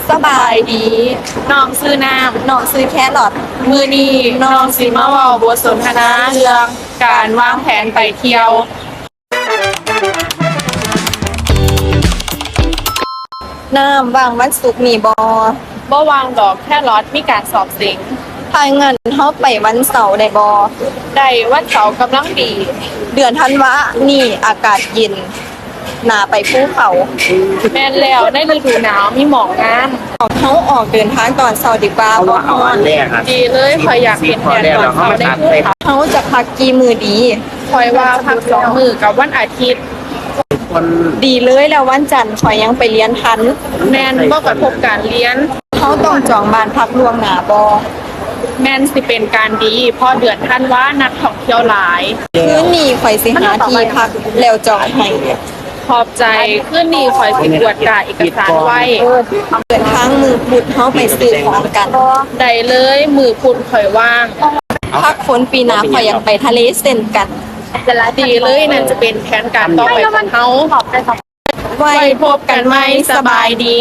ສະບາຍດີ ນ້ອງຊື່ນ້ຳ ນ້ອງຊື່ແຄຣອດ ມື້ນີ້ນ້ອງຊິມາເວົ້າບົດສົນທະນາເລື່ອງການວາງແຜນໄປທ່ຽວ. ນ້ຳ ວ່າງວັນສຸກນີ້ບໍ່? ບໍ່ວ່າງດອກ ແຄຣອດມີການສອບເສັງ. ຖ້າຊັ້ນເຮົາໄປວັນເສົາໄດ້ບໍ່? ໄດ້ ວັນເສົາກຳລັງດີ. ເດືອນທັນວານີ້ອາກາດເຢັນ ໜ້າໄປພູເຂົາ. ແມ່ນແລ້ວ ໃນລະດູໜາວມີໝອກງາມ. ເຮົາອອກເດີນທາງຕອນເຊົ້າດີກວ່າ ເພາະວ່າເຮົາຮ້ອນ. ດີເລີຍ ຂ້ອຍຢາກເຫັນແດດຕອນເຊົ້າໃນພູເຂົາ. ເຮົາຈະພັກກີ່ມື້ດີ? ຂ້ອຍວ່າພັກສອງມື້ກັບວັນອາທິດ. ດີເລີຍ ແລ້ວວັນຈັນຂ້ອຍຍັງໄປຮຽນທັນ. ແມ່ນ ບໍ່ກະທົບການຮຽນ. ເຮົາຕ້ອງຈອງບ້ານພັກລ່ວງໜ້າບໍ່? ແມ່ນ ຊິເປັນການດີ ເພາະເດືອນທັນວານັກທ່ອງທ່ຽວຫຼາຍ. ຄືນນີ້ຂ້ອຍຊິຫາທີ່ພັກແລ້ວຈອງໃຫ້. ຂອບໃຈ. ຄືນນີ້ຂ້ອຍຊິກວດກາເອກະສານໄວ້. ເດີນທາງມື້ພຸດ ເຮົາໄປຊື້ຂອງກັນ. ໄດ້ເລີຍ ມື້ພຸດຂ້ອຍວ່າງ. ພັກຝົນປີໜ້າຂ້ອຍຢາກໄປທະເລເຊັ່ນກັນ. ດີເລີຍ ນັ້ນຈະເປັນແຜນການຕໍ່ໄປຂອງເຮົາ. ໄວ້ພົບກັນໃໝ່. ສະບາຍດີ.